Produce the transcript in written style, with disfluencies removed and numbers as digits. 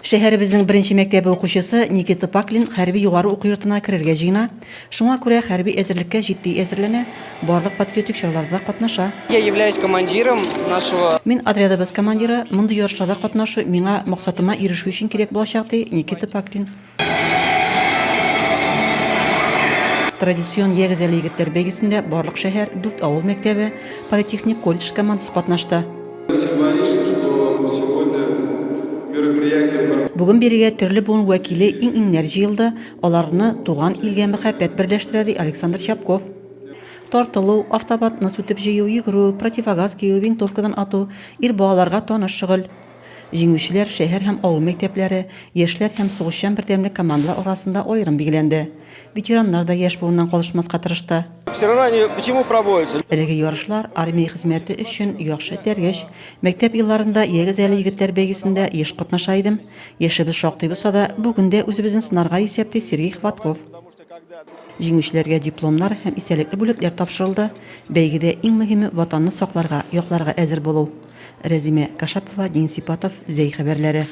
Шәһәребезнең беренче мәктәбе укучысы Никита Паклин хәрби югары уку йортына керергә җыена. Шуңа күрә хәрби әзерлеккә җитди әзерләнә, барлык патриотик чараларда катнаша. Я являюсь командиром нашего. Мин отрядыбыз командиры, мондый ярышларда катнашу миңа максатыма ирешү өчен кирәк булачак, ди Никита Паклин. Традицион Ягез әле егетләр бәйгесендә барлык шәһәр, дүрт авыл мәктәбе, политехник колледж командасы катнашты. Бүген бирегә төрле буын вәкиле иң-иңнәр җыелды, аларны туган илгә мәхәббәт берләштерә, ди Александр Чапков. Тартылу, автоматны сүтеп җыю, йөгерү, противогаз кию, винтовкадан ату, ир балаларга таныш шөгыль. Җиңүчеләр шәһәр һәм авыл мәктәпләре, яшьләр һәм сугышчан бердәмлек командалар арасында аерым билгеләнде. Ветераннар да яшь буыннан калышмаска тырышты. Әлеге ярышлар армия хезмәте өчен яхшы этәргеч. Мәктәп елларында Ягез әле, егетләр бәйгесендә еш катнаша идем. Яшебез шактый булса да, бүген дә үзебезне сынарга исәп, ди Сергей Хватков. Җиңүчеләргә дипломнар һәм истәлекле бүләкләр тапшырылды. Бәйгедә иң мөһиме Ватанны сакларга, якларга әзер булу. Рәзимә Кашапова, Денис Ипатов, Зәй хәбәрләре.